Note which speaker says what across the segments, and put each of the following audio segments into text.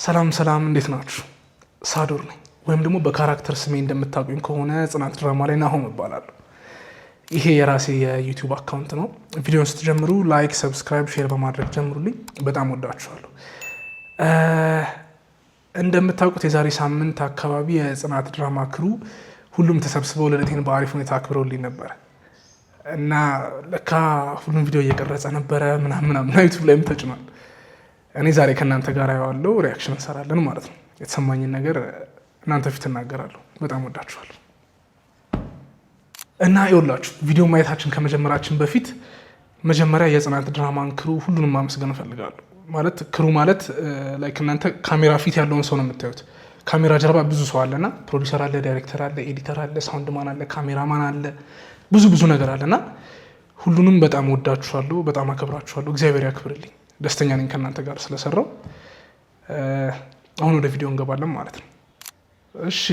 Speaker 1: ሰላም ሰላም፣ እንዴት ናችሁ? ሳዶር ነኝ፣ ወይም ደግሞ በ character ስሜ እንደምታውቁኝ ከሆነ ጽናት ድራማ ላይ ናሆም እባላለሁ። ይሄ የራሴ የ YouTube account ነው። ቪዲዮን ስትጀምሩ like፣ subscribe፣ share በማድረግ ጀምሩልኝ። በጣም ወዳችኋለሁ። እንደምታውቁት የዛሬ ሳምንት አካባቢ የጽናት ድራማ crew ሁሉም ተሰብስበው ልደቴን በአሪፍ ሁኔታ አክብረውልኝ ነበረ እና ለካ ሁሉም ቪዲዮ እየቀረጸ ነበረ ምናምን ምናምን YouTube ላይም ተጭኗል። እኔ ዛሬ ከእናንተ ጋር ያዋለው reaction እንሰራለን ማለት ነው። የተሰማኝን ነገር እናንተ ፊት እናገራለሁ። በጣም ወዳችኋለሁ እና ይኸውላችሁ ቪዲዮ ማየታችን ከመጀመራችን በፊት መጀመሪያ የጽናት ድራማን crew ሁሉንም ማመስገን እፈልጋለሁ። ማለት crew ማለት like እናንተ ካሜራ ፊት ያለውን ሰው ነው የምታዩት። ካሜራ ጀርባ ብዙ ሰው አለና ፕሮዲሰር አለ፣ ዳይሬክተር አለ፣ editor አለ፣ sound man አለ፣ ካሜራማን አለ፣ ብዙ ብዙ ነገር አለና ሁሉንም በጣም ወዳችኋለሁ፣ በጣም አከብራችኋለሁ። እግዚአብሔር ያክብርልኝ። ደስተኛ ነኝ ከእናንተ ጋር ስለሰራው። አሁን ወደ ቪዲዮ እንገባለን ማለት ነው። እሺ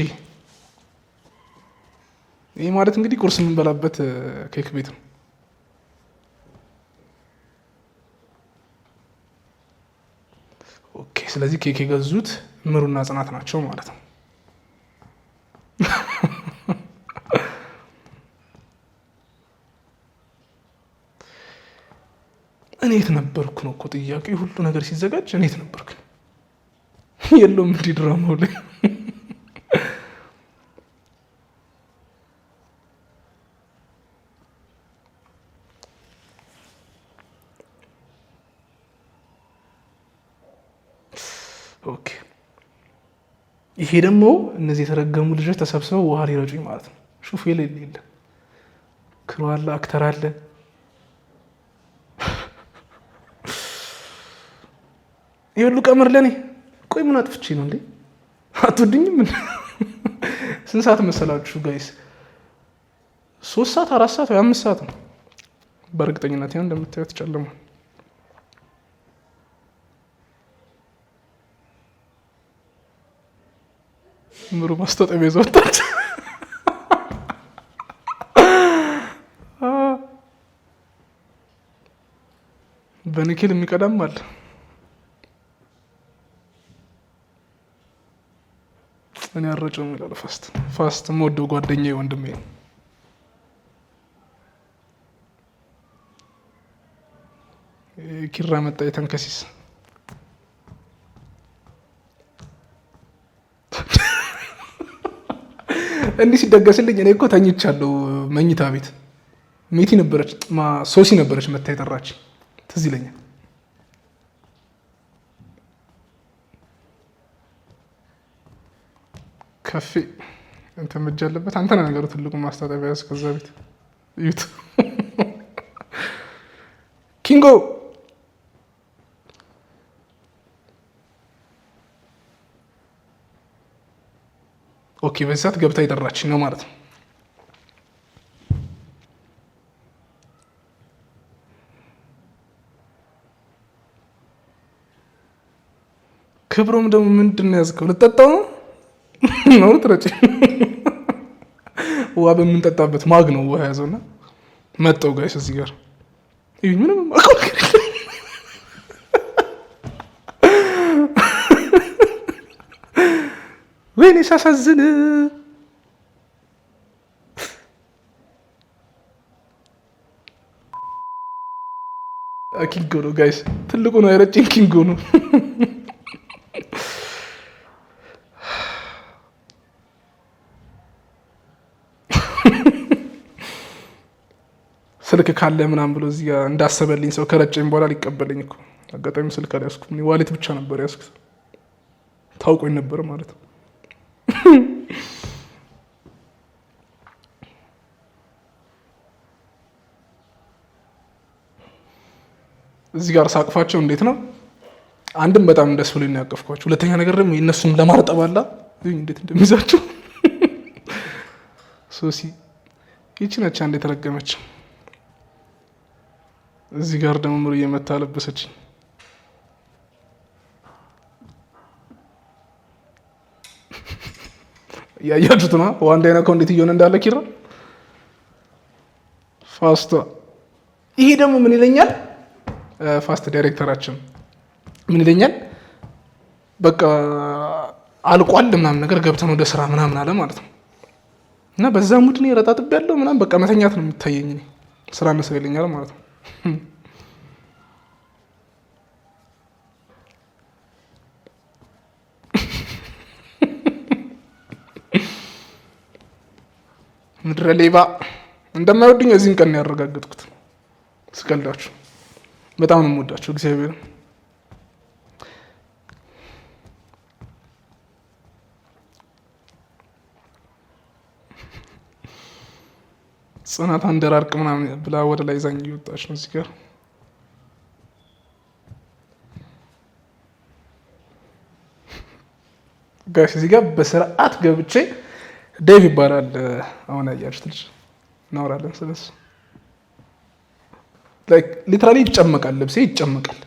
Speaker 1: ይህ ማለት እንግዲህ ቁርስ የምንበላበት ኬክ ቤት ነው። Okay ስለዚህ ኬክ የገዙት ምሩና ጽናት ናቸው ማለት ነው። እኔ የት ነበርኩ ነው እኮ ጥያቄ። ሁሉ ነገር ሲዘጋጅ እኔ የት ነበርኩ? የለውም እንዲህ ድራማው ላይ። Okay ይሄ ደግሞ እነዚህ የተረገሙ ልጆች ተሰብስበው ውሃ ሊረጩኝ ማለት ነው። ሹፍ የሌለ የለም። Crew አለ፣ actor አለ። ይህ ሁሉ ቀመር ለእኔ። ቆይ ምን አጥፍቼ ነው እንዴ? አትወድኝም? ስንት ሰዓት መሰላችሁ guys? 3 ሰዓት፣ 4 ሰዓት ወይ 5 ሰዓት ነው በእርግጠኝነት። ያው እንደምታዩት ጨልሟል። ምሩ ማስታጠቢያ ይዛ ወጣች። በኒኬል የሚቀዳም አለ። እኔ አረጨውም ይላል። ፋስት ፋስት የምወደው ጓደኛዬ ወንድሜ ነው። ኪራ መጣ የተንከሲስ። እንዲህ ሲደገስልኝ እኔ እኮ ተኝቻለሁ መኝታ ቤት። ሜቲ ነበረች፣ ሶሲ ነበረች መታ የጠራች፣ ትዝ ይለኛል። ከፌ እንትን እጅ አለበት። አንተ ነህ ነገሩ ትልቁ ማስታጠቢያ ያዝ ከዛ ቤት እዩት። ኪንጎ okay፣ በዚህ ሰዓት ገብታ የጠራችኝ ነው ማለት ነው። ክብሮም ደግሞ ምንድን ነው ያዝከው? ልጠጣው ነው ነው ትረጭ? ውሃ በምንጠጣበት mug ነው ውሃ ያዘውና መጣው። Guys እዚህ ጋር ይህ ምንም የማውቀው ነገር የለም። ወይኔ ሳሳዝን። ኪንጎ ነው guys፣ ትልቁ ነው የረጭን ኪንጎ ነው። ስልክ ካለ ምናምን ብሎ እዚህ ጋር እንዳሰበልኝ ሰው ከረጨኝ በኋላ ሊቀበለኝ እኮ አጋጣሚ ስልክ አልያዝኩም። Wallet ብቻ ነበር ያዝኩት። ታውቆኝ ነበር ማለት ነው። እዚህ ጋር ሳቅፋቸው እንዴት ነው? አንድም በጣም ደስ ብሎኝ ነው ያቀፍኳቸው። ሁለተኛ ነገር ደግሞ የእነሱም ለማርጠብ አላ እንዴት እንደሚይዛቸው። ሶሲ ይቺ ነች አንድ የተረገመች። እዚህ ጋር ደግሞ ምሩ እየመታ ለበሰች። እያያችሁት ነው። ውሃ እንዳይነካው እንዴት እየሆነ እንዳለ ኪራ ፋስቷ። ይሄ ደግሞ ምን ይለኛል? ፋስት ዳይሬክተራችን ምን ይለኛል? በቃ አልቋል ምናምን ነገር ገብተን ወደ ስራ ምናምን አለ ማለት ነው። እና በዛ mood እኔ ረጣጥቤ ያለው ምናምን በቃ መተኛት ነው የሚታየኝ፣ እኔ ስራ መስራ ይለኛል ማለት ነው። ምድረ ሌባ እንደማይወዱኝ እዚህን ቀን ያረጋገጥኩት። ስቀልዳችሁ በጣም ነው የምወዳቸው እግዚአብሔር። ጽናት አንደራርቅ ምናምን ብላ ወደ ላይ ዛኝ እየወጣች ነው እዚህ ጋር። Guys እዚህ ጋር በስርዓት ገብቼ ዴቭ ይባላል። አሁን ያያችሁት ልጅ እናወራለን ስለሱ። Literally ይጨመቃል፣ ልብሴ ይጨመቃል።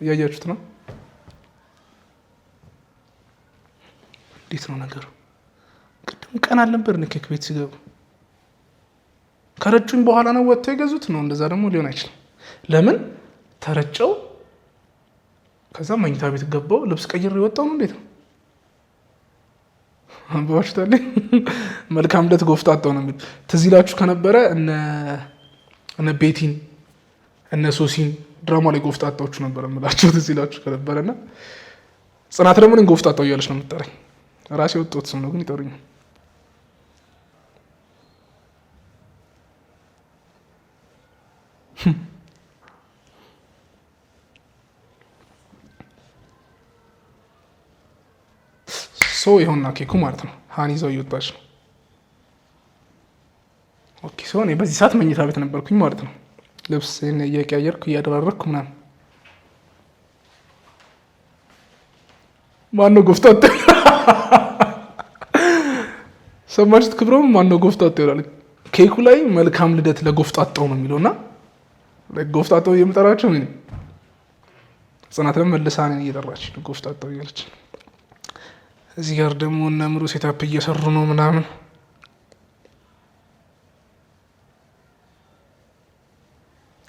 Speaker 1: እያያችሁት ነው። እንዴት ነው ነገሩ? ቅድም ቀን አልነበር ኬክ ቤት ሲገቡ ከረጩኝ በኋላ ነው ወጥተው የገዙት ነው። እንደዛ ደግሞ ሊሆን አይችልም። ለምን ተረጨው፣ ከዛ መኝታ ቤት ገባው፣ ልብስ ቀይሬ የወጣው ነው። እንዴት ነው አንብባችሁታል? መልካም ልደት ጎፍጣጣው ነው የሚል ትዝ ይላችሁ ከነበረ እነ ቤቲን እነ ሶሲን ድራማ ላይ ጎፍጣጣዎቹ ነበር የምላቸው ትዝ ይላችሁ ከነበረ እና ጽናት ደግሞ እኔን ጎፍጣጣው እያለች ነው የምጠራኝ። ራሴ ወጦት ስም ነው ግን ይጠሩኛል። So ይኸውና ኬኩ ማለት ነው። ሀኒ ይዘው እየወጣች ነው። Okay so እኔ በዚህ ሰዓት መኝታ ቤት ነበርኩኝ ማለት ነው። ልብስ እየቀያየርኩ እያደራረግኩ ምናምን። ማነው ጎፍጣጣ? ሰማችሁት? ክብረም ማነው ጎፍጣጣ ይላል። ኬኩ ላይ መልካም ልደት ለጎፍጣጣው ነው የሚለው እና ጎፍጣጣው የምጠራቸው እኔ ጽናት ደግሞ መልሳ እኔን እየጠራች ነው ጎፍጣጣው እያለች። እዚህ ጋር ደግሞ እነ ምሩ setup እየሰሩ ነው ምናምን።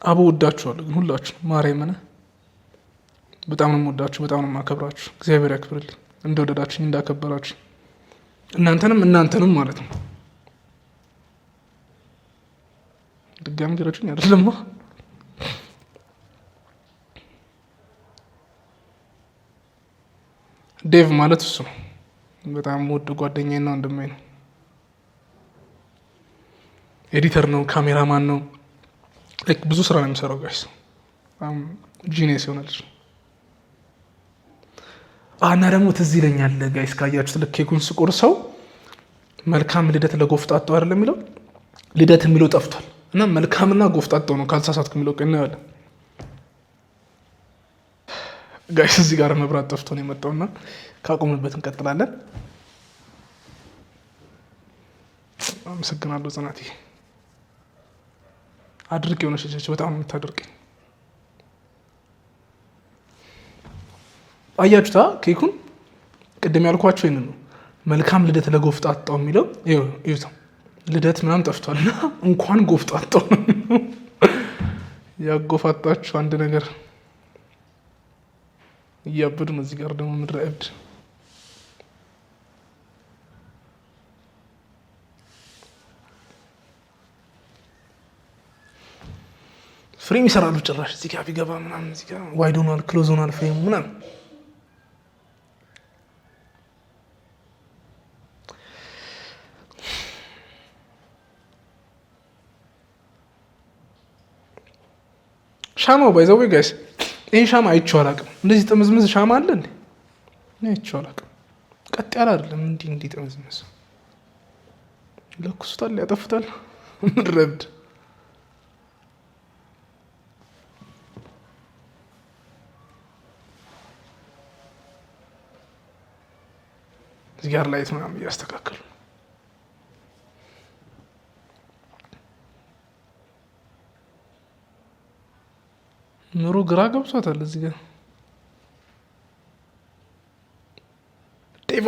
Speaker 1: አቦ ወዳችኋለሁ ግን ሁላችሁ ማርያምን በጣም ነው የምወዳችሁ፣ በጣም ነው የማከብራችሁ። እግዚአብሔር ያክብርልኝ እንደወደዳችሁኝ እንዳከበራችሁ እናንተንም እናንተንም ማለት ነው። ድጋሚ ገረችኝ አይደለማ። ዴቭ ማለት እሱ ነው። በጣም ውድ ጓደኛዬና ወንድሜ ነው። Editor ነው፣ ካሜራማን ነው። ብዙ ስራ ነው የሚሰራው guys። በጣም genius የሆነ ልጅ እና ደግሞ ትዝ ይለኛል guys ካያችሁት ልክ ኬኩን ስቆርሰው መልካም ልደት ለጎፍጣጣው አይደለም የሚለው ልደት የሚለው ጠፍቷል። እና መልካምና ጎፍጣጣው ነው ካልተሳሳትኩ የሚለው እናየዋለን guys። እዚህ ጋር መብራት ጠፍቶ ነው የመጣውና ካቆምንበት እንቀጥላለን። አመሰግናለሁ ጽናቴ። አድርቅ የሆነች ልጅ በጣም የምታደርቀኝ። አያችሁታ ኬኩን ቅድም ያልኳቸው ይህንን ነው። መልካም ልደት ለጎፍጣጣው የሚለው እዩት። ልደት ምናምን ጠፍቷል እና እንኳን ጎፍጣጣው ነው ያጎፋጣችሁ አንድ ነገር እያበዱ ነው። እዚህ ጋር ደግሞ ምድረ እብድ Frame ይሰራሉ። ጭራሽ እዚህ ጋር ቢገባ ምናምን እዚህ ጋር wide ሆኗል፣ close ሆኗል frame ኡ ምናምን። ሻማው by the way guys ይህን ሻማ አይቼው አላውቅም። እንደዚህ ጥምዝምዝ ሻማ አለ እንዴ? እኔ አይቼው አላውቅም። ቀጥ ያለ አይደለም። እንዲህ እንዲህ ጥምዝምዝ ለኩሱታል፣ ያጠፉታል። ምድረ እብድ እዚህ ጋር light ምናምን እያስተካከሉ ኑሮ ግራ ገብቷታል። እዚህ ጋር ዴቮ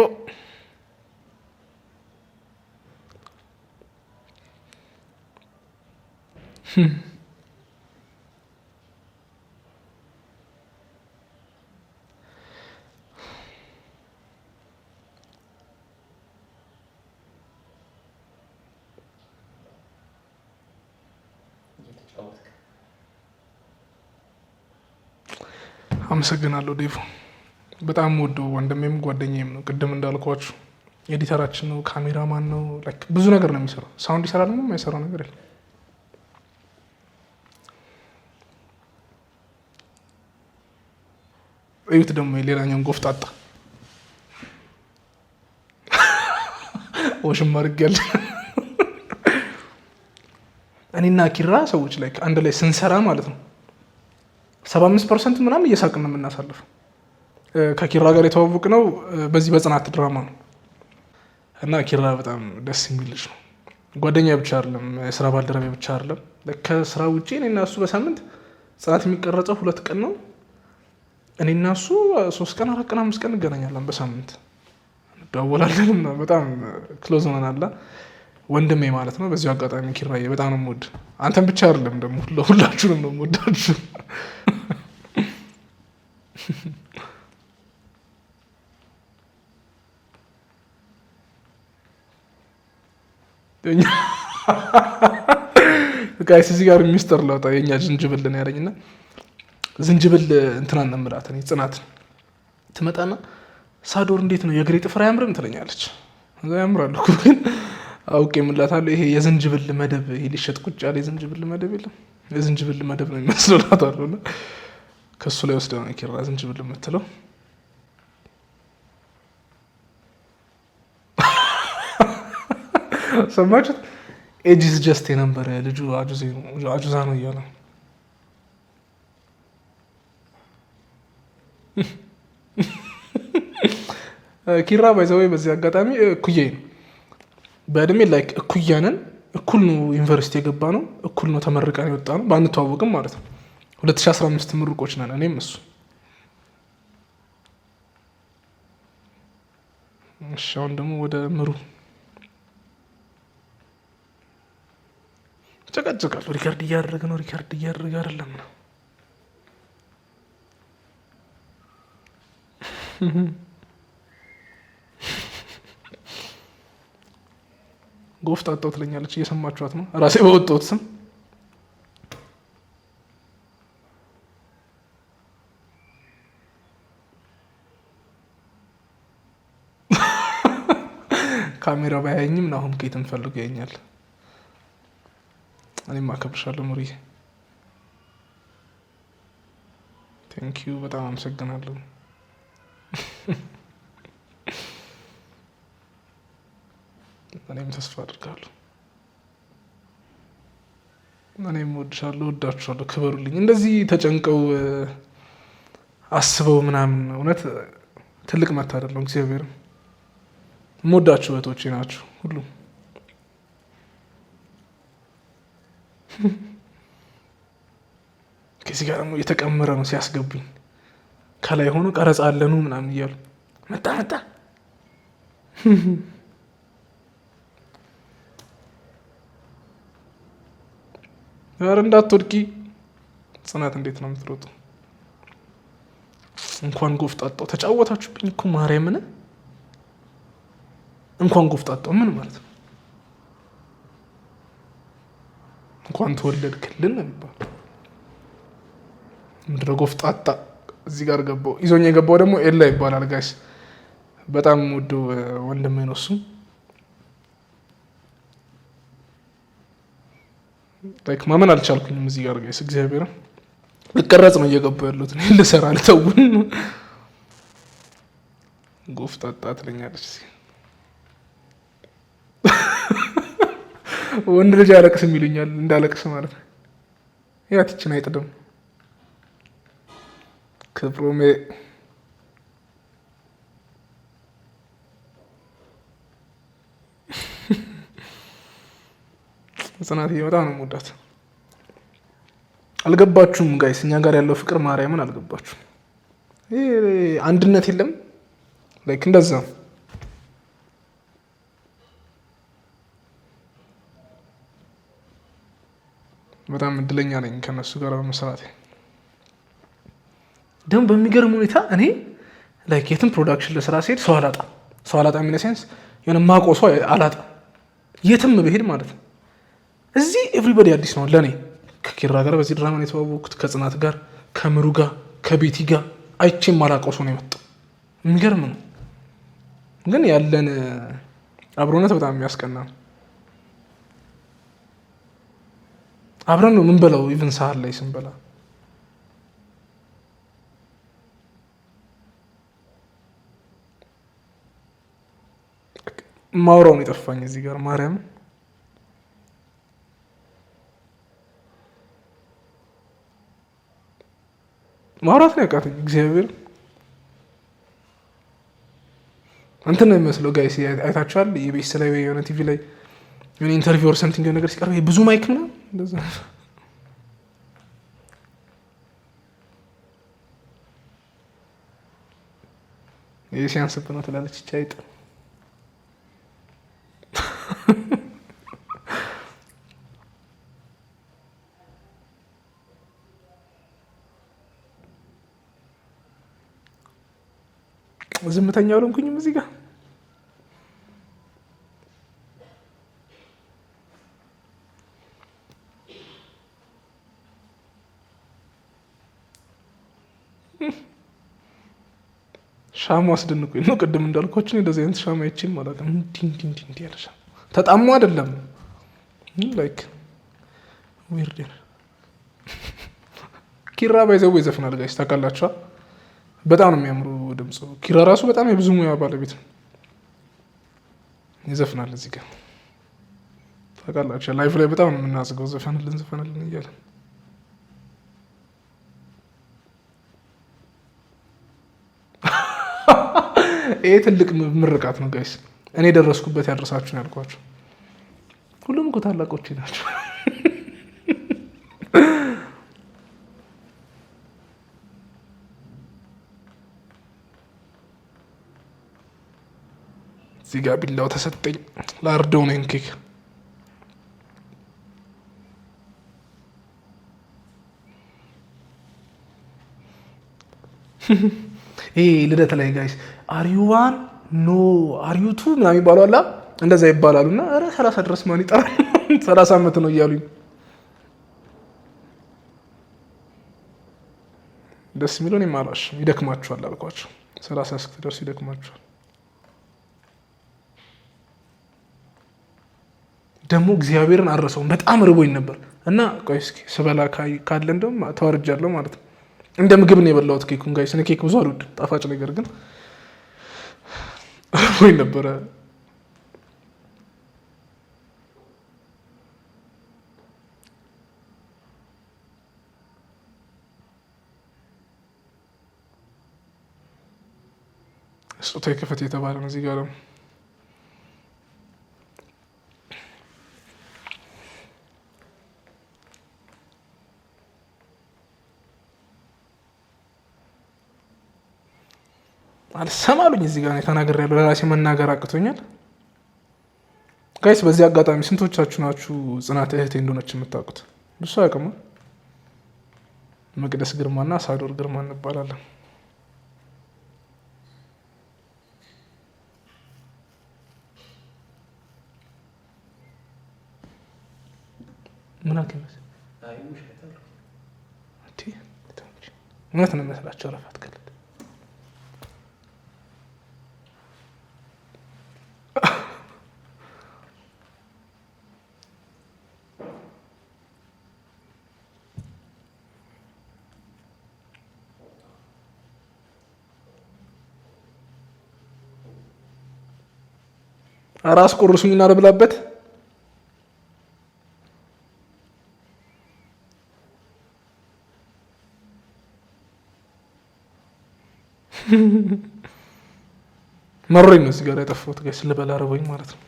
Speaker 1: አመሰግናለሁ ዴቭ። በጣም ወደው ወንድሜም ጓደኛዬም ነው። ቅድም እንዳልኳችሁ editor ኣችን ነው፣ ካሜራማን ነው፣ like ብዙ ነገር ነው የሚሰራው። Sound ይሰራል፣ ምንም የማይሰራው ነገር የለም። እዩት ደግሞ ሌላኛውን ጎፍጣጣ ወሽም አድርጌያለሁ። እኔና ኪራ ሰዎች ላይ አንድ ላይ ስንሰራ ማለት ነው 75% ምናምን እየሳቅን ነው የምናሳልፈው። ከኪራ ጋር የተዋወቅነው በዚህ በጽናት ድራማ ነው እና ኪራ በጣም ደስ የሚል ልጅ ነው። ጓደኛ ብቻ አይደለም፣ የስራ ባልደረባ ብቻ አይደለም። ከስራ ውጭ እኔና እሱ በሳምንት ጽናት የሚቀረጸው 2 ቀን ነው። እኔና እሱ 3 ቀን፣ 4 ቀን፣ 5 ቀን እንገናኛለን በሳምንት፣ እንደዋወላለን። በጣም close ሆነናል። ወንድሜ ማለት ነው። በዚሁ አጋጣሚ ኪራዬ በጣም ነው የምወድ። አንተን ብቻ አይደለም ደግሞ ሁላችሁንም ነው የምወዳችሁ። Guys፣ እዚህ ጋር ሚስጥር ላውጣ። የኛ ዝንጅብል ነው ያለኝና ዝንጅብል እንትናን ነው የምላት እኔ ጽናትን። ትመጣና ሳዶር እንዴት ነው የእግሬ ጥፍር አያምርም ትለኛለች። ያምራል እኮ ግን አውቄ የምላታለሁ። ይሄ የዝንጅብል መደብ፣ ይሄ ሊሸጥ ቁጭ ያለ የዝንጅብል መደብ የለም፣ የዝንጅብል መደብ ነው የሚመስለው እላታለሁ። እና ከእሱ ላይ ወስደ ነው ኪራ ዝንጅብል የምትለው። ሰማችሁት? Age is just የነበረ ልጁ አጁዛ ነው እያለ። ኪራ by the way በዚህ አጋጣሚ እኩያዬ ነው በእድሜ፣ like እኩያ ነን። እኩል ነው ዩኒቨርሲቲ የገባነው፣ እኩል ነው ተመርቀን የወጣነው፣ ባንተዋወቅም ማለት ነው። 2015 ምሩቆች ነን እኔም እሱ። እሺ አሁን ደግሞ ወደ ምሩ ጨቀጭቃለሁ። Record እያደረገ ነው፣ record እያደረገ አይደለም ነው። ጎፍጣጣው ትለኛለች። እየሰማችኋት ነው። ራሴ በወጣሁት ስም። ካሜራ ባያየኝም ናሁም ከየትም ፈልጎ ያየኛል። እኔም አከብርሻለሁ ሙሪዬ። Thank you፣ በጣም አመሰግናለሁ። እኔም ተስፋ አድርጋለሁ። እኔም እወድሻለሁ፣ እወዳችኋለሁ። ክበሩልኝ። እንደዚህ ተጨንቀው አስበው ምናምን እውነት ትልቅ መታደል ነው። እግዚአብሔርም የምወዳችሁ እህቶቼ ናችሁ ሁሉም። ከዚህ ጋር ደግሞ እየተቀመረ ነው ሲያስገቡኝ፣ ከላይ ሆኖ ቀረጻ አለኑ ምናምን እያሉ መጣ መጣ። ኧረ እንዳትወድቂ ጽናት፣ እንዴት ነው የምትሮጡ? እንኳን ጎፍጣጣው ተጫወታችሁብኝ እኮ ማርያምን። እንኳን ጎፍጣጣው ምን ማለት ነው? እንኳን ተወለድክልን ነው የሚባለው። ምድረ ጎፍጣጣ እዚህ ጋር ገባው። ይዞኝ የገባው ደግሞ ኤላ ይባላል። Guys፣ በጣም ወደው ወንድሜ ነው እሱ። Like ማመን አልቻልኩኝም እዚህ ጋር guys፣ እግዚአብሔር ልቀረጽ ነው እየገቡ ያሉት፣ እኔ ልሰራ ልተውን። ጎፍጣጣ ትለኛለች። ወንድ ልጅ አለቅስም ይሉኛል፣ እንዳለቅስ ማለት ነው። ያትችን አይጥድም ክብሮሜ። ጽናትዬ በጣም ነው የምወዳት። አልገባችሁም guys፣ እኛ ጋር ያለው ፍቅር ማርያምን አልገባችሁም። ይሄ አንድነት የለም፣ like እንደዛ ነው። በጣም እድለኛ ነኝ ከነሱ ጋር በመስራቴ። ደግሞ በሚገርም ሁኔታ እኔ like የትም production ለስራ ሲሄድ ሰው አላጣም። ሰው አላጣም in a sense የሆነ ማውቀው ሰው አላጣም የትም ብሄድ ማለት ነው። እዚህ everybody አዲስ ነው ለእኔ። ከኪራ ጋር በዚህ ድራማ ነው የተዋወቅኩት፣ ከጽናት ጋር፣ ከምሩ ጋር። ከቤቲ ጋር አይቼ የማላውቀው ሰው ነው የመጣው። የሚገርም ነው ግን ያለን አብሮነት በጣም የሚያስቀና ነው። አብረን ነው የምንበላው፣ even ሳህን ላይ ስንበላ ማውራውን የጠፋኝ እዚህ ጋር ማርያም። ማውራት ነው ያቃተኝ። እግዚአብሔር እንትን ነው የሚመስለው guys፣ አይታችኋል? ኢቢኤስ ላይ ወይ የሆነ ቲቪ ላይ የሆነ interview or something ነገር ሲቀርብ ብዙ mic ምናምን እንደዛ። ይህ ሲያንስብ ነው ትላለች ይቺ አይጥ። ዝምተኛ አልሆንኩኝም እዚህ ጋር። ሻማ አስደንቆኝ ነው። ቅድም እንዳልኳችሁ እንደዚህ አይነት ሻማ አይቼም አላውቅም። እንዲህ እንዲህ እንዲህ እንዲህ ያለ ሻማ ተጣሞ አይደለም፣ like weird። ኪራ by the way ይዘፍናል guys፣ ታውቃላችኋ? በጣም ነው የሚያምሩ ድምፁ። ኪራ ራሱ በጣም የብዙ ሙያ ባለቤት ነው። ይዘፍናል እዚህ ጋር ታውቃላችሁ። Live ላይ በጣም ነው የምናዝገው፣ ዘፈንልን ዘፈንልን እያለ። ይሄ ትልቅ ምርቃት ነው guys። እኔ የደረስኩበት ያደረሳችሁ ነው ያልኳቸው። ሁሉም እኮ ታላቆች ናቸው። እዚህ ጋር ቢላው ተሰጠኝ፣ ላርደው ነው ኬክ። ይሄ ልደት ላይ guys are you one, no, are you two ምናምን ይባሉ አላ፣ እንደዛ ይባላሉ። እና ኧረ 30 ድረስ ማን ይጠራል? 30 ዓመት ነው እያሉኝ ደስ የሚለው እኔም አልዋሽም፣ ይደክማችኋል አልኳቸው። 30 እስክትደርሱ ይደክማችኋል። ደግሞ እግዚአብሔርን አልረሳውም። በጣም ርቦኝ ነበር እና ቆይ እስኪ ስበላ ካለ እንደውም ተዋርጃለሁ ማለት ነው። እንደ ምግብ ነው የበላሁት ኬኩን guys። እኔ ኬክ ብዙ አልወድም፣ ጣፋጭ ነገር፣ ግን ርቦኝ ነበረ። ስጦታ ክፈት የተባለ ነው እዚህ ጋር ደግሞ። አልሰማሉኝ እዚህ ጋር ተናግሬያለሁ። ለራሴ መናገር አቅቶኛል guys። በዚህ አጋጣሚ ስንቶቻችሁ ናችሁ ጽናት እህቴ እንደሆነች የምታውቁት? ብዙ አያውቅም። መቅደስ ግርማና ሳዶር ግርማ እንባላለን። ምን አልከኝ መሰለህ? እውነት ነው የሚመስላቸው ረፋት ክልል። ራስ ቆርሱኝና ልብላበት። መሮኝ ነው እዚህ ጋር ያጠፋሁት guys፣ ልበላ ርቦኝ ማለት ነው።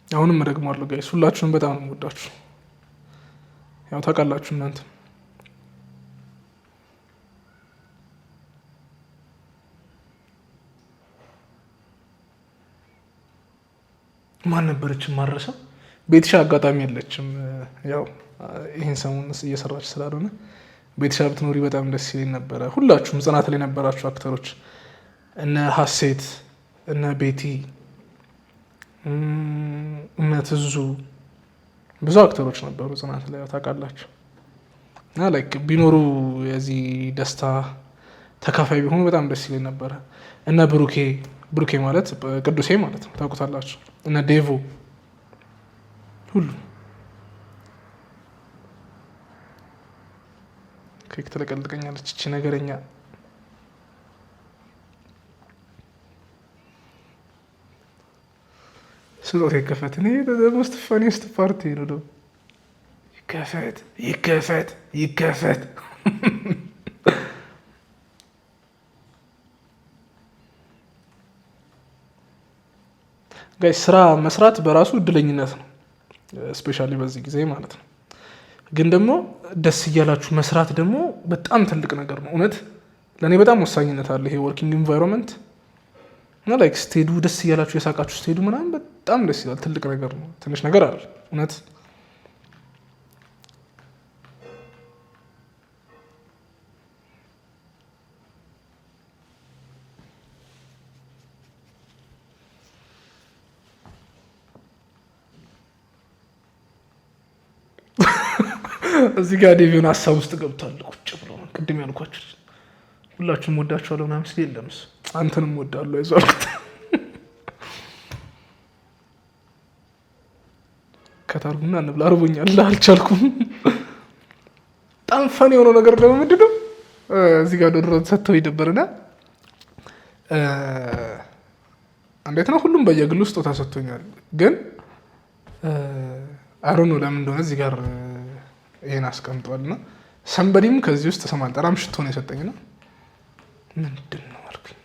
Speaker 1: አሁንም እደግመዋለሁ guys፣ ሁላችሁንም በጣም ነው የምወዳችሁ። ያው ታውቃላችሁ እናንተ። ማን ነበረች ማረሰው? ቤትሻ አጋጣሚ የለችም። ያው ይህን ሰሞን እየሰራች ስላልሆነ፣ ቤትሻ ብትኖሪ በጣም ደስ ይለኝ ነበረ። ሁላችሁም ጽናት ላይ የነበራችሁ actor ኦች፣ እነ ሀሴት፣ እነ ቤቲ፣ እነ ትዙ፣ ብዙ actor ኦች ነበሩ ጽናት ላይ ታውቃላችሁ። እና like ቢኖሩ የዚህ ደስታ ተካፋይ ቢሆኑ በጣም ደስ ይለኝ ነበረ። እና ብሩኬ ብሩኬ ማለት ቅዱሴ ማለት ነው ታውቁታላችሁ። እና ዴቮ ሁሉ ኬክ ትለቀልቀኛለች እቺ ነገረኛ። ስጦታ ይከፈት። እኔ most funniest part ነው። ይከፈት ይከፈት ይከፈት። Guys ስራ መስራት በራሱ እድለኝነት ነው፣ especially በዚህ ጊዜ ማለት ነው። ግን ደግሞ ደስ እያላችሁ መስራት ደግሞ በጣም ትልቅ ነገር ነው። እውነት ለእኔ በጣም ወሳኝነት አለ ይሄ working environment እና like ስትሄዱ ደስ እያላችሁ የሳቃችሁ ስትሄዱ ምናምን በጣም ደስ ይላል። ትልቅ ነገር ነው፣ ትንሽ ነገር አለ እውነት። እዚህ ጋር ዴቪውን ሀሳብ ውስጥ ገብቷል። ቁጭ ብሎ ነው ቅድም ያልኳችሁ ሁላችሁም ወዳችኋለሁ ምናምን ሲል የለም እሱ አንተንም ወዳለሁ አይዞህ አልኩት። ከታርጉና እንብላ አርቦኛል፣ አልቻልኩም። በጣም fun የሆነው ነገር ደግሞ ምንድን ነው እዚህ ጋር deodorant ሰጥተውኝ ነበርና እንዴት ነው ሁሉም በየግሉ ስጦታ ሰጥቶኛል። ግን አሮ ነው ለምን እንደሆነ እዚህ ጋር ይሄን አስቀምጧል እና somebody ም ከዚህ ውስጥ ስም አልጠራም ሽቶ ነው የሰጠኝና ምንድን ነው አልኩኝ።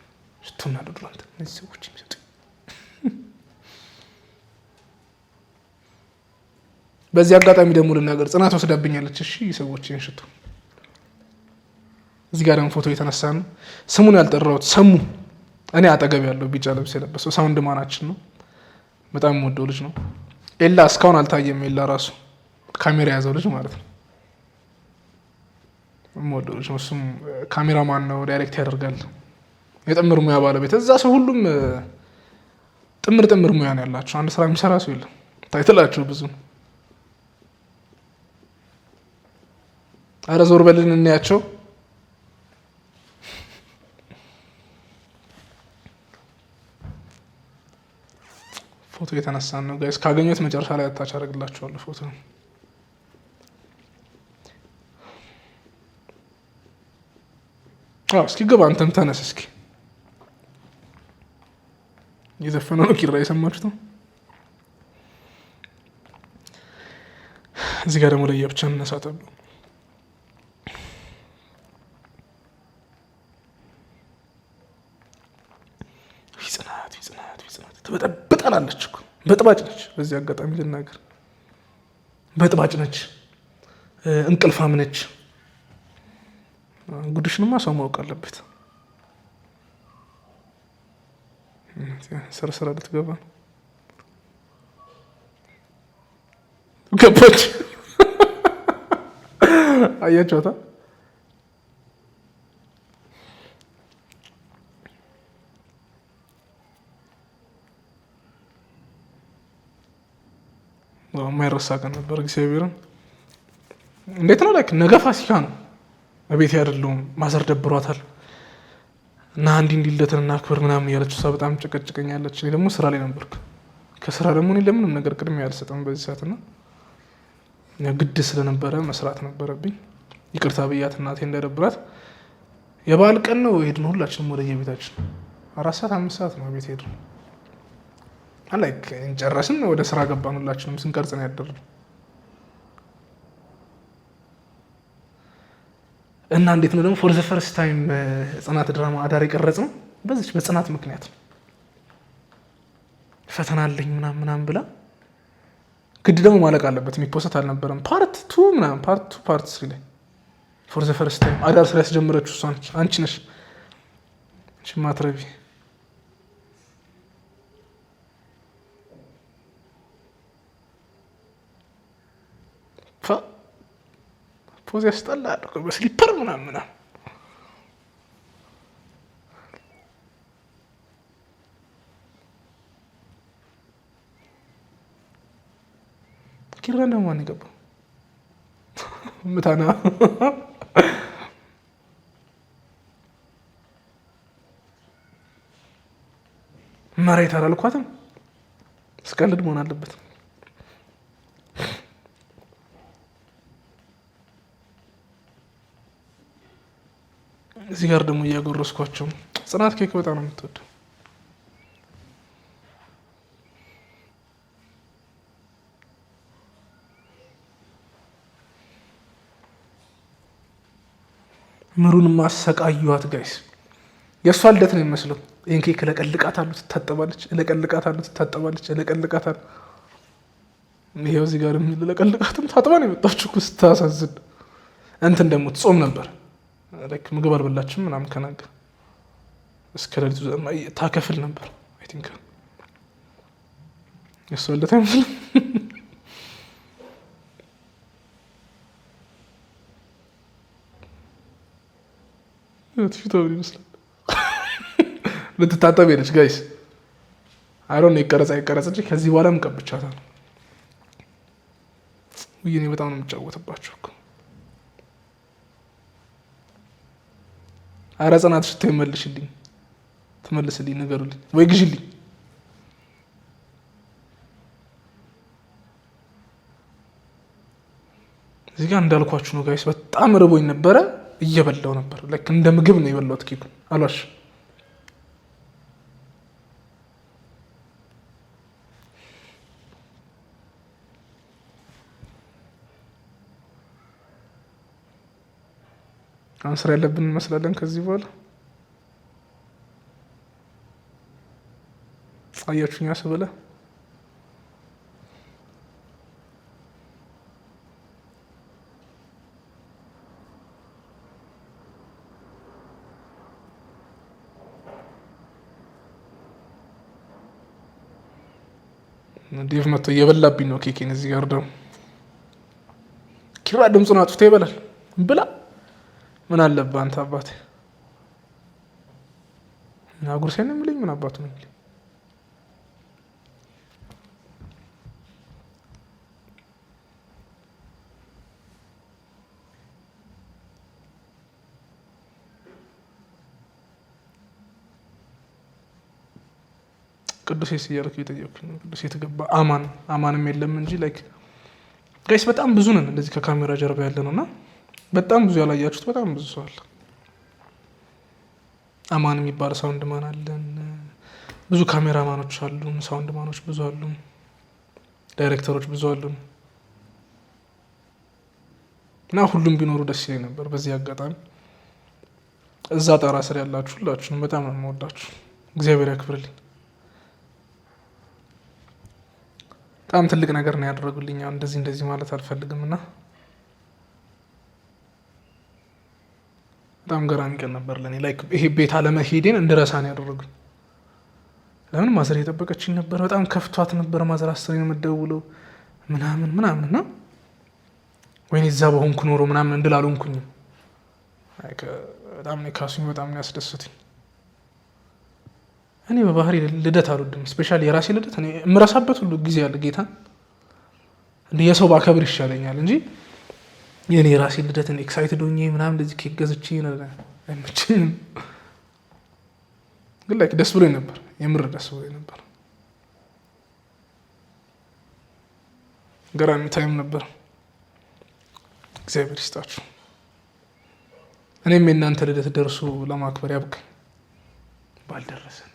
Speaker 1: ሽቶና deodorant እነዚህ ሰዎች የሚሰጡኝ። በዚህ አጋጣሚ ደግሞ ልናገር ጽናት ወስዳብኛለች። እሺ ሰዎች ይህን ሽቶ እዚህ ጋር ደግሞ ፎቶ የተነሳ ነው። ስሙን ያልጠራሁት ሰሙ እኔ አጠገብ ያለው ቢጫ ልብስ የለበሰው sound man ኣችን ነው። በጣም የምወደው ልጅ ነው። ኤላ እስካሁን አልታየም። ኤላ ራሱ ካሜራ የያዘው ልጅ ማለት ነው። የምወደው ልጅ ነው። እሱም ካሜራማን ነው፣ direct ያደርጋል። የጥምር ሙያ ባለቤት እዛ ሰው ሁሉም ጥምር ጥምር ሙያ ነው ያላቸው። አንድ ስራ የሚሰራ ሰው የለም። title ኣቸው ብዙ ነው። አረ ዞር በልን እናያቸው። ፎቶ የተነሳን ነው guys። ካገኘሁት መጨረሻ ላይ attach አደርግላችኋለሁ ፎቶ። እስኪ ግባ አንተም ተነስ እስኪ። የዘፈነው ነው ኪራ የሰማችሁት ነው። እዚህ ጋር ደግሞ ለየብቻ እንነሳ ተብሎ ጽናት ጽናት ጽናት ትበጠብጣላለች እኮ በጥባጭ ነች። በዚህ አጋጣሚ ልናገር በጥባጭ ነች፣ እንቅልፋም ነች። ጉድሽንማ ሰው ማወቅ አለበት። ስራ ስራ ልትገባ ነው። ገባች። አያችኋታ? የማይረሳ ቀን ነበር። እግዚአብሔርን እንዴት ነው like ነገ ፋሲካ ነው። እቤት አይደለሁም። Mother ደብሯታል እና እንዲህ እንዲህ ልደትን እናክብር ምናምን እያለች እሷ በጣም ጨቀጭቀኛለች። እኔ ደግሞ ስራ ላይ ነበርኩ። ከስራ ደግሞ እኔ ለምንም ነገር ቅድሚያ አልሰጥም በዚህ ሰዓት እና ግድ ስለነበረ መስራት ነበረብኝ። ይቅርታ ብያት እናቴ እንዳይደብራት። የበዓል ቀን ነው ሄድነው ሁላችንም ወደ የቤታችን 4 ሰዓት 5 ሰዓት ነው ቤት ሄድነው። Like ጨረስን፣ ወደ ስራ ገባን። ሁላችንም ስንቀርጽ ነው ያደርነው። እና እንዴት ነው ደግሞ for the first time ጽናት ድራማ አዳር የቀረጽ ነው በዚች በጽናት ምክንያት ነው። ፈተና አለኝ ምናምን ምናምን ብላ ግድ ደግሞ ማለቅ አለበት የሚ post አልነበረም። Part 2 ምናምን part 2 part 3 ላይ for the first time አዳር ስራ ያስጀመረችው እሷ ነች። አንቺ ነሽ አንቺ ማትረቢ። Pose ያስጠላል በ slipper ምናምን ምናምን። ኪራ ደግሞ ማን የገባው ምታና መሬት አላልኳትም። ስቀልድ መሆን አለበት። እዚህ ጋር ደግሞ እያጎረስኳቸው ጽናት ኬክ በጣም ነው የምትወደው። ምሩን ማሰቃዩዋት guys። የእሷ ልደት ነው የሚመስለው። ይህን ኬክ እለቀልቃታለሁ፣ ትታጠባለች፣ እለቀልቃታለሁ፣ ትታጠባለች፣ እለቀልቃታለሁ። ይሄው እዚህ ጋር የሚል እለቀልቃትም ታጥባ ነው የመጣችው እኮ ስታሳዝን። እንትን ደግሞ ትጾም ነበር፣ ምግብ አልበላችም ምናምን ከናገር እስከ ሌሊቱ ታከፍል ነበር። I think የእሷ ልደት አይመስልም። ፊቷ ምን ይመስላል? ልትታጠብ ሄደች guys። አይሮን ይቀረጽ አይቀረጽ እንጂ ከዚህ በኋላ ምቀብቻታል። ውይ እኔ በጣም ነው የምጫወትባቸው እኮ። ኧረ ጽናት ሽቶ ይመልሽልኝ፣ ትመልስልኝ፣ ንገሩልኝ ወይ ግዢልኝ። እዚህ ጋር እንዳልኳችሁ ነው guys፣ በጣም ርቦኝ ነበረ። እየበላው ነበር። ልክ እንደ ምግብ ነው የበላሁት ኬኩን አሏሽ። አሁን ስራ ያለብን እንመስላለን ከዚህ በኋላ አያችሁኛ ስበላ ዴቭ መጥቶ እየበላብኝ ነው ኬኬን። እዚህ ጋር ደግሞ ኪራ ድምፁን አጥፍቶ ይበላል። ብላ ምን አለብህ አንተ አባቴ። ምን አጉርሴ ነው የሚለኝ? ምን አባቱ ነው የሚለኝ? ቅዱሴ እያልኩ እየጠየኩኝ ነው። ቅዱሴ የተገባ አማን አማንም የለም እንጂ like guys በጣም ብዙ ነን እንደዚህ ከካሜራ ጀርባ ያለ ነው እና በጣም ብዙ ያላያችሁት በጣም ብዙ ሰው አለ። አማን የሚባል sound man አለን። ብዙ ካሜራማኖች አሉን። sound man ኦች ብዙ አሉን። ዳይሬክተሮች ብዙ አሉን እና ሁሉም ቢኖሩ ደስ ይለኝ ነበር። በዚህ አጋጣሚ እዛ ጣራ ስር ያላችሁ ሁላችሁንም በጣም ነው የምወዳችሁ። እግዚአብሔር ያክብርልኝ። በጣም ትልቅ ነገር ነው ያደረጉልኝ። እንደዚህ እንደዚህ ማለት አልፈልግም እና በጣም ገራሚ ቀን ነበር ለእኔ። like ይሄ ቤት አለመሄዴን እንድረሳ ነው ያደረጉኝ። ለምን mother የጠበቀችኝ ነበር። በጣም ከፍቷት ነበር mother፣ አስሬ ነው የምትደውለው ምናምን ምናምን እና ወይኔ እዛ በሆንኩ ኖሮ ምናምን እንድል አልሆንኩኝም። በጣም ነው ካሱኝ፣ በጣም ነው ያስደሰቱኝ። እኔ በባህሪ ልደት አልወድም። Specially የራሴ ልደት እኔ የምረሳበት ሁሉ ጊዜ አለ። ጌታ እንደ የሰው ባከብር ይሻለኛል እንጂ የኔ የራሴ ልደትን excited ሆኜ ምናምን እንደዚህ ኬክ ገዝቼ አይመቸኝም። ግን like ደስ ብሎኝ ነበር፣ የምር ደስ ብሎኝ ነበር። ገራሚ time ነበር። እግዚአብሔር ይስጣችሁ። እኔም የእናንተ ልደት ደርሶ ለማክበር ያብቃኝ። ባልደረሰን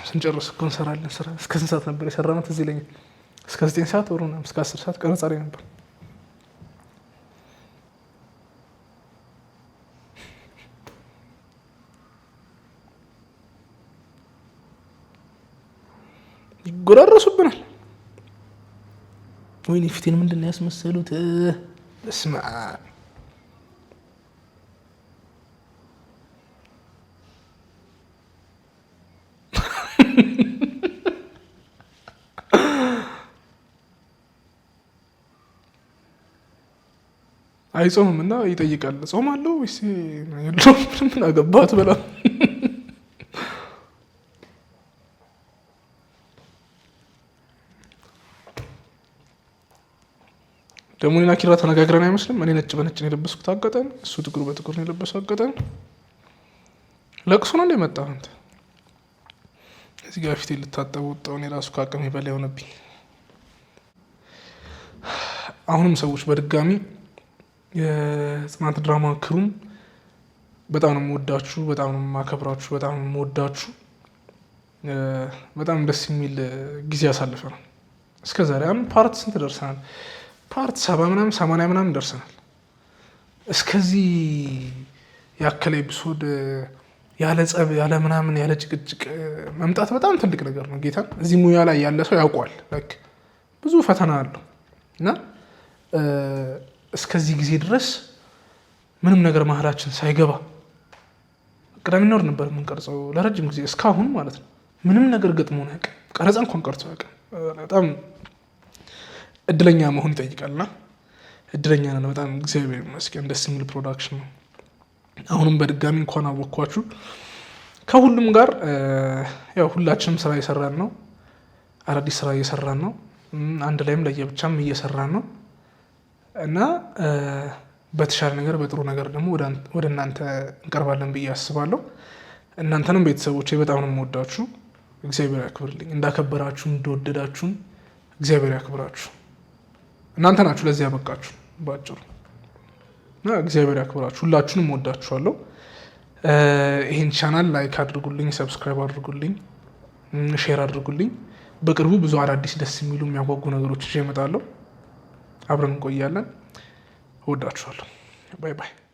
Speaker 1: ስንጨርስ እኮ እንሰራለን ስራ። እስከ ስንት ሰዓት ነበር የሰራነው? ትዝ ይለኛል። እስከ 9 ሰዓት ወሩ እስከ 10 ሰዓት ቀረጻ ላይ ነበር። ይጎራረሱብናል። ወይኔ ፊቴን ምንድን ነው ያስመሰሉት? በስመ አብ። አይጾምም እና ይጠይቃል። ጾም አለው ወይስ የለውም? ምን አገባት በላ። ደግሞ እኔና ኪራ ተነጋግረን አይመስልም። እኔ ነጭ በነጭ ነው የለበስኩት አጋጣሚ፣ እሱ ጥቁር በጥቁር ነው የለበሰው አጋጣሚ። ለቅሶ ነው እንደ መጣ አንተ እዚህ ጋር ፊቴ ልታጠብ ወጣሁ። እኔ ራሱ ከአቅሜ በላይ ሆነብኝ። አሁንም ሰዎች በድጋሚ የጽናት ድራማ crew ም በጣም ነው የምወዳችሁ፣ በጣም ነው የማከብራችሁ፣ በጣም ነው የምወዳችሁ። በጣም ደስ የሚል ጊዜ አሳልፈናል። እስከ ዛሬ አሁን part ስንት ደርሰናል? Part 70 ምናምን 80 ምናምን ደርሰናል። እስከዚህ ያከለ episode ያለ ጸብ ያለ ምናምን ያለ ጭቅጭቅ መምጣት በጣም ትልቅ ነገር ነው። ጌታን እዚህ ሙያ ላይ ያለ ሰው ያውቀዋል። Like ብዙ ፈተና አለው እና እስከዚህ ጊዜ ድረስ ምንም ነገር መሀላችን ሳይገባ ቅዳሜና እሑድ ነበር የምንቀርጸው ለረጅም ጊዜ እስካሁን ማለት ነው። ምንም ነገር ገጥሞን አያውቅም። ቀረጻ እንኳን ቀርጾ አያውቅም። በጣም እድለኛ መሆን ይጠይቃልና እድለኛ ነን በጣም እግዚአብሔር ይመስገን። ደስ የሚል production ነው። አሁንም በድጋሚ እንኳን አወቅኳችሁ። ከሁሉም ጋር ያው ሁላችንም ስራ እየሰራን ነው። አዳዲስ ስራ እየሰራን ነው። አንድ ላይም ለየብቻም እየሰራን ነው እና በተሻለ ነገር በጥሩ ነገር ደግሞ ወደ እናንተ እንቀርባለን ብዬ አስባለሁ። እናንተንም ቤተሰቦቼ በጣም ነው የምወዳችሁ። እግዚአብሔር ያክብርልኝ። እንዳከበራችሁ እንደወደዳችሁን እግዚአብሔር ያክብራችሁ። እናንተ ናችሁ ለዚህ ያበቃችሁ ባጭሩ እና እግዚአብሔር ያክብራችሁ። ሁላችሁንም ወዳችኋለሁ። ይህን channel like አድርጉልኝ፣ subscribe አድርጉልኝ፣ share አድርጉልኝ። በቅርቡ ብዙ አዳዲስ ደስ የሚሉ የሚያጓጉ ነገሮች ይዤ እመጣለሁ። አብረን እንቆያለን። እወዳችኋለሁ። Bye bye።